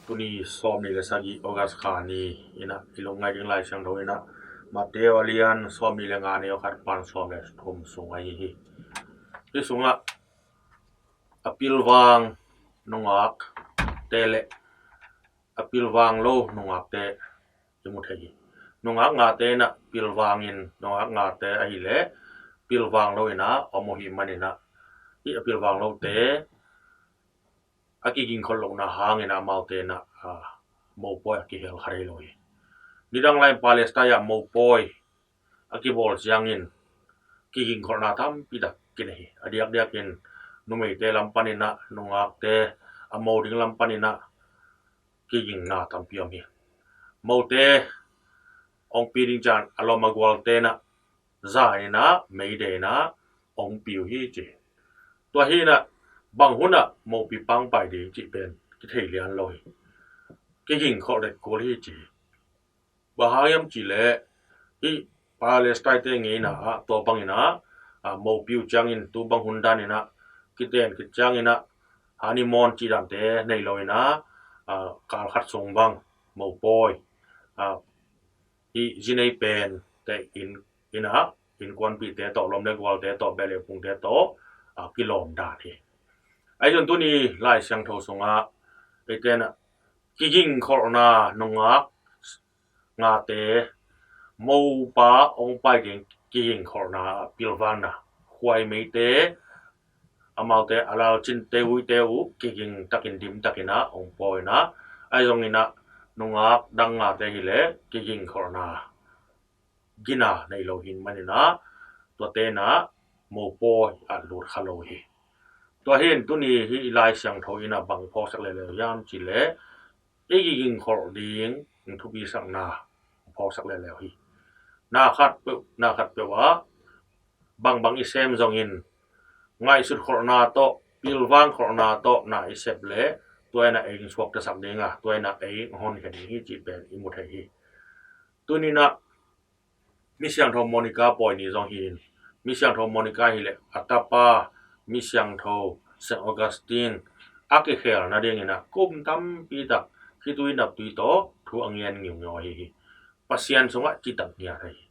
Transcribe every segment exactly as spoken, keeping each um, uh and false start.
Tuni sawmnih le sagih August kha ni in ah i lungngaih ding Lai Siangtho in ah Matthai a lian sawmnih le nga, a neu khat pan sawm le thum sung ahi hi. Hih sungah a pilvang nungakte le a pilvang lo nungakte i mu thei hi. Nungak ngate in ah pilvangin, nungak ngate ahih leh pilvang lo in ah om uh ahih manin ah, hih a pilvang lote a kigingkholh lohna hangin ah amaute in ah, a, mopawi a kihel kha thei lo hi. Nidang lai-in Palestine ah mopawi a kibawl ciangin kigingkholhna tampi tak kinei hi. A diakdiakin numeite lam panin ah, nungakte a mo ding lam panin ah kigingna tampi om hi. Mote hong pi ding ciang a lawm a gualte in ah zan in ah, mei de in ah hong pi uh hi ci hi. Tua hi in ah bang hun ah mopi pangpai ding cih pen kithei lian lo hi. Kigingkholh det kul hi ci hi. Bang hang hiam cih leh hih Palestine-te ngeina ah tua bangin ah, a, mopi uh ciangin tu bang hun dan in ah kiten khit ciangin ah honeymoon cih dante nei lo in ah, a, kal khat sung bang mopawi, a, hih zi nei pente in, in ah innkuanpihte tawh, lawm le gualte tawh, beh le pungte tawh, a, kilawm dan hi. Ahi zongin tuni Lai Siangtho sungah eite in ah kigingkholhna nungak ngate, mopa hong pai ding kigingkholhna, pilvangna, khuaimeite, amaute a lalcinte, uite uh kiging takin, dim takin ah hong pawi in ah, ahi zongin ah nungak dang ngate hi leh kigingkholhna gina nei lo hi manin ah tuate in ah mopawi ah lut kha lo hi. Tua hi in tuni hih Lai Siangtho in ah bang phawksak leuleu hiam cih leh i kigingkholh ding thupi sakna phawksak leuleu hi. Na khat peuh, na khat peuh ah bangbang i sem zongin ngaihsut kholhna tawh, pilvang kholhna tawh na i sep leh tua in ah ei suaktasak ding a, tua in ah ei honkhia ding hi cih pen i mu thei hi. Tuni in ah Misiangtho Monica pawi ni zong hi in, Misiangtho Monica hi leh a tapa Misiangtho Saint Augustine a kikhel nadingin ah kum tampi tak khitui naptui tawh thu a ngen ngiungeu ahi hi. Pasian sungah citak ngiat ahi hi.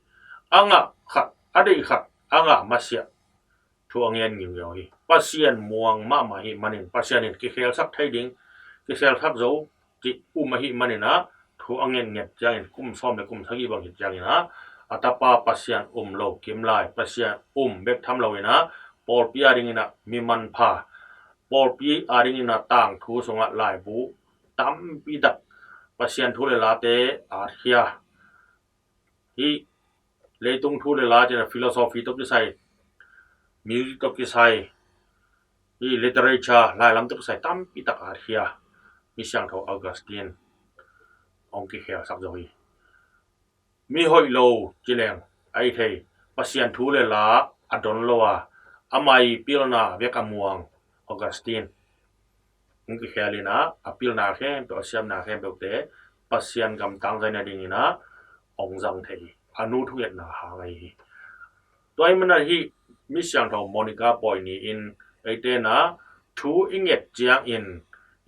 A ngah khat, a deih khat a ngah masiah thu a ngen ngiungeu hi. Pasian muang mahmah ahih manin, Pasian in kikhelsak thei ding, kikhelsak zo cih um ahih manin ah thu a ngen ngiat ciangin, kum sawm le kum sagih bang hi ciangin ah a tapa Pasian um lo, kimlai Pasian um bek tham lo in ah pawlpi a dingin ah mi manpha, pawlpi a dingin ah tangthu sungah laibu tampi tak, Pasian thu le late atkhia, hih leitung thu le la cih in ah philosophy tawh kisai, music tawh kisai, hih literature, lailam tawh kisai tampi tak atkhia Misiangtho Augustine hong kikhelsak zo hi. Mi hoih lo ci leng ahi thei, Pasian thu le la a don lo a, ama ii pilna bek a muang Augustine hong kikhel in ah, a pilna khempeuh, a siamna khempeuhte Pasian gamtang zaina dingin ah hong zang thei hi. A nu thungetna hang ahi hi. Tua ahih manin ah hih Misiangtho Monica pawi ni-in eite in ah thu i nget ciangin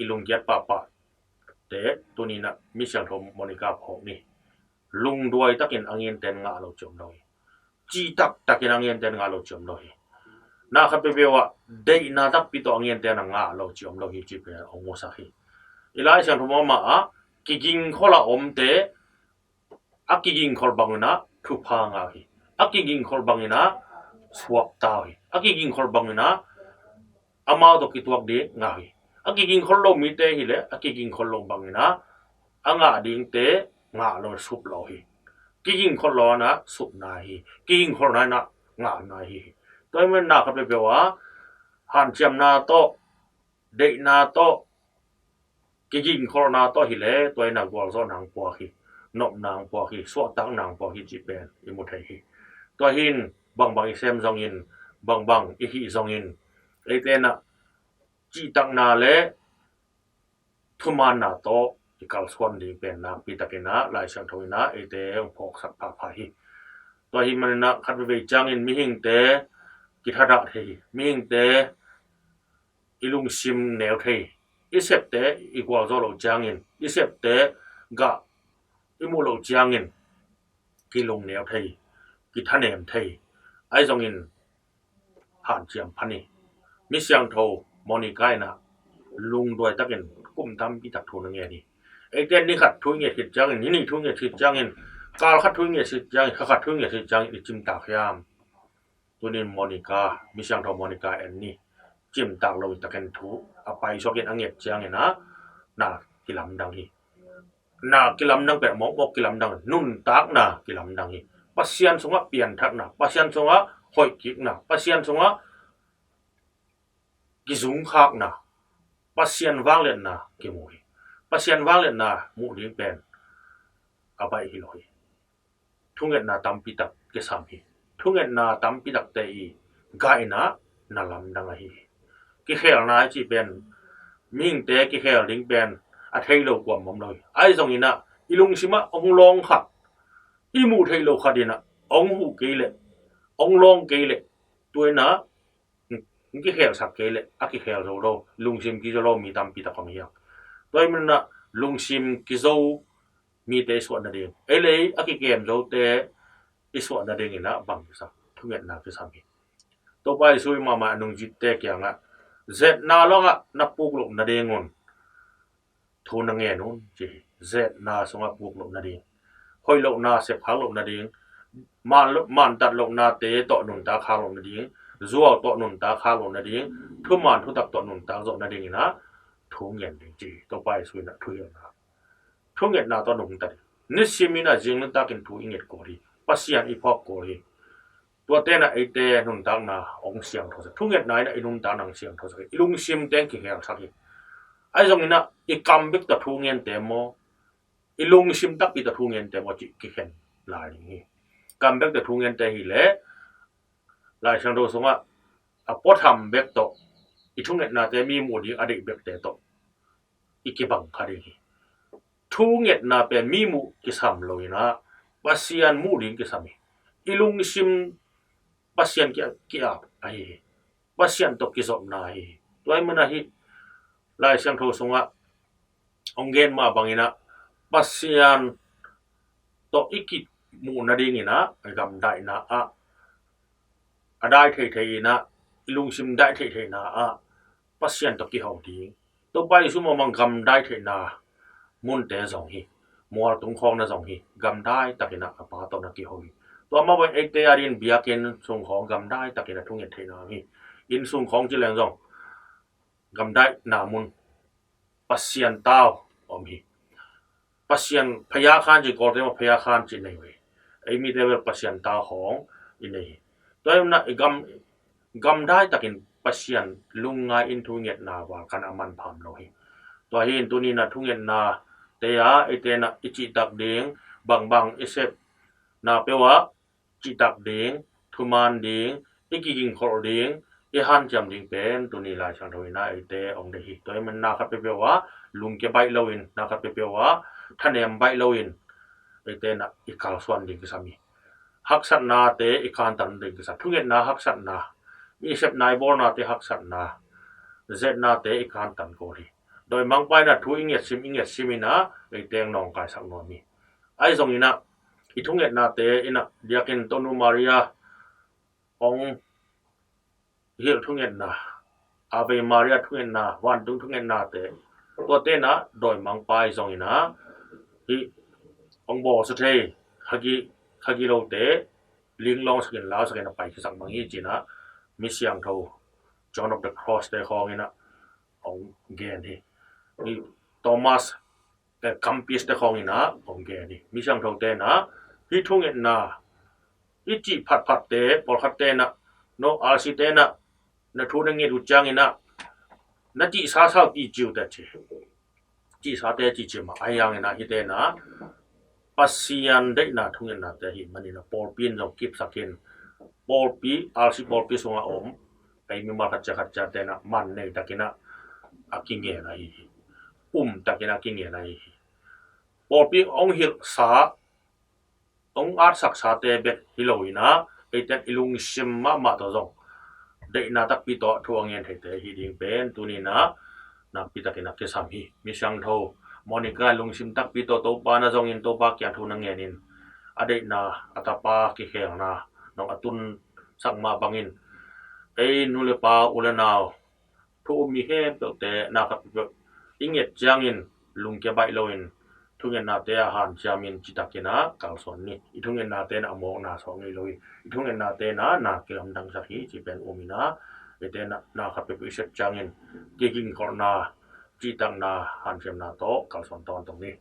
i lungkiat pahpahte tuni in ah Misiangtho Monica phawk ni. Lungduai takin a ngente in ngah lo ci om lo hi. Citak takin a ngente in ngah lo ci om lo hi. Na khat peuhpeuh ah deihna takpi tawh a ngente in a ngah lo ci om lo hi cih pen hong musak hi. I Lai Siangtho mahmah ah kigingkholh a omte a kigingkholh bangin ah thupha ngah uh hi. A kigingkholh bangin ah suakta uh hi. A kigingkholh bangin ah amau tawh kituak ding ngah uh hi. A kigingkholh lo mite hi leh a kigingkholh lo bangin ah a ngah dingte ngah lo, sup lo hi. Kigingkholh lo in ah supna hi. Kigingkholhna in ah ngahna hi. Tua ahih manin na khat peuhpeuh ah hanciamna tawh, deihna tawh, kigingkholhna tawh hi leh tua in ah gualzawhna hong puak hi, nopna hong puak hi, suahtakna hong puak hi cih pen i mu thei hi. Tua hi in bangbang i sem zongin, bangbang i hih zongin, eite in ah cihtakna le thumaanna tawh i kalsuan ding pen nakpi takin ah Lai Siangtho in ah eite hong phawksak phapha hi. Tua ahih manin ah khat veivei ciangin mihingte kithadah thei hi. Mihingte i lungsim neu thei, i septe i gualzawh loh ciangin, i septe gah i muh loh ciangin kilungneu thei, kithanem thei, ahi zongin hanciam phan hi. Mi siangtho Monica in ah lungduai takin kum tampi tak thu na ngen hi. Eite ni khat thu i nget khit ciangin, ni nih thu i nget khit ciangin, kal khat thu i nget khit ciangin, kha khat thu i nget khit ciangin i cimtak hiam? Tunin Monica, mi siangtho Monica en ni. Cimtak lo i takin thu a paisuak in a nget ciangin ah na kilamdang hi. Na kilamdang pen mawkmawk kilamdang, nuntakna kilamdang hi. Pasian sungah pianthakna, Pasian sungah hoihkikna, Pasian sungah kizungkhakna, Pasian vangliatna kimu hi. Pasian vangliatna muh ding pen a baih hi lo hi. Thungetna tampi tak kisam hi. Thungetna tampi takte i gah in ah na lamdang ahi hi. Kikhelna i cih pen mihingte kikhel ding pen a thei lo kuamah om lo hi. Ahi zongin ah i lungsim ah hong lawng khat, i muh theih loh khat in ah hong huh kei leh, hong lawng kei leh, tua in ah hong kikhelsak kei leh a kikhel zo lo, lungsim kizo lo mi tampi tak om hi hang. Tua ahih manin ah lungsim kizo mite i suah nading, ei le ei a kikem zote i suah nadingin ah bang kisam? Thungetna kisam hi. Topa Jesuh in mahmah a nungzuite kiangah, zetna lawngah na puk loh nadingun thu na ngen un, ci hi. Zetna sungah puk loh nading, hoih lohna sepkhak loh nading, man, mantat lohnate tawh nuntak khak loh nading, zuau tawh nuntak khak loh nading, thuman thutak tawh nuntak zawh nadingin ah thu ngen ding, ci hi. Topa Jesuh in ah thuhilhna, thungetna tawh nungta ding. Nisim in ah zing nuntakin thu i nget kul hi. Pasian i phawk kul hi. Tuate in ah eite nuntakna hong siangthosak. Thungetna in ah i nuntakna hong siangthosak hi. I lungsim teng kikhelsak hi. Ahi zongin ah i kam bek tawh thu ngente maw, i lungsim takpi tawh thu ngente maw cih kikhen lai ding hi. Kam bek tawh thu ngente hi leh Lai Siangtho sungah a puatham bek tawh, i thungetnate mi muh ding a deih bekte tawh i kibang kha ding hi. Thungetna pen mi muh kisam lo in ah Pasian muh ding kisam hi. I lungsim Pasian ki, ki-ap ahi hi. Pasian tawh kizopna ahi hi. Tua ahih manin ah hih Lai Siangtho sungah hong gen mah bangin ah Pasian tawh i kimuh nadingin ah gamdaihna ah a dai theithei in ah, i lungsim dai theithei na ah Pasian tawh kiho ding. Topa Jesuh mah bang gamdai theihna munte zong hi. Mual tung khawng na zong hi. Gamdai takin ah a Pa tawh na kiho hi. Tua mah bang eite a dingin biakinn sung khawng gamdai takin a thunget theihna hi. Inn sung khawng ci leng zong gamdaihna mun, Pasian tau om hi. Pasian phaya khan ci, Kawlte mah phaya khan ci nei uh hi. Ei mite bel Pasian tau khawng i nei hi. Tua ahih manin ah i gam, gamdai takin Pasian lungngai in thungetna val kan a manpha om lo hi. Tua hi in tuni in ah thungetnate ah eite in ah i cihtak ding, bangbang i sepna peuh ah cihtak ding, thuman ding, i kigingkholh ding, i hanciam ding pen tuni Lai Siangtho in ah eite hong deih hi. Tua ahih manin na khat peuhpeuh ah lungkia baih loin, na khat peuhpeuh ah thanem baih loin eite in ah i kalsuan ding kisam hi. Haksatnate i kantan ding kisam. Thungetna haksatna, i sepna i bawlnate haksatna, zetnate i kantan kul hi. Dawimangpa in ah thu i ngetsim, i ngetsim in ah eite hong nawngkaisak nuam hi. Ahi zongin ah i thungetnate in ah biakinn Tonu Maria hong hilh thungetna, Ave Maria thungetna, vantung thungetnate, tuate in ah dawimangpa ahi zongin ah hih hong bawlsia thei, khagi, khagi lote linglawng sakin, lau sakin a pai khisak bang hi ci in ah mi siangtho John of the Cross te khawng in ah hong gen hi. Hih Thomas, eh, Kempis te khawng in ah hong gen hi. Mi siangthote in ah hih thungetna i cih phatphatte, pawlkhatte in ah, no, R C te in ah na thu na nget uh ciangin ah na cihsa sau ti ci uh teh ci. Cihsate ci ci mah ahi hangin ah hihte in ah Pasian deihna thungetnate ahih manin ah pawlpi in zong kipsak in, pawlpi, R C pawlpi sungah om ei mimal khat ciat khat ciatte in ah man nei takin ah a kingen ahi hi. Um takin a kingen ahi hi. Pawlpi hong hilhsa, hong atsaksate bek hi lo in ah eite in i lungsim mahmah tawh zong deihna takpi tawh thu a ngen theite hi ding pen tuni in ah nakpi takin a kisam hi. Mi siangtho Monica lungsim takpi tawh Topa na zongin Topa kiang thu na ngenin a deihna, a tapa kikhelna nong a tunsak mah bangin ei nu le pa u le nau thu um mi khempeuhte na khat peuh i nget ciangin lungkia baih loin thungetnate a hanciamin citakin a kalsuan ni. I thungetnate na a mawkna sawh ngei lo hi. I thungetnate na na kilamdangsak hi ci pen um in a, eite na na khat peuh i sep ciangin kigingkolhna, cihtakna, hanciamna tawh kalsuan tawntung ni.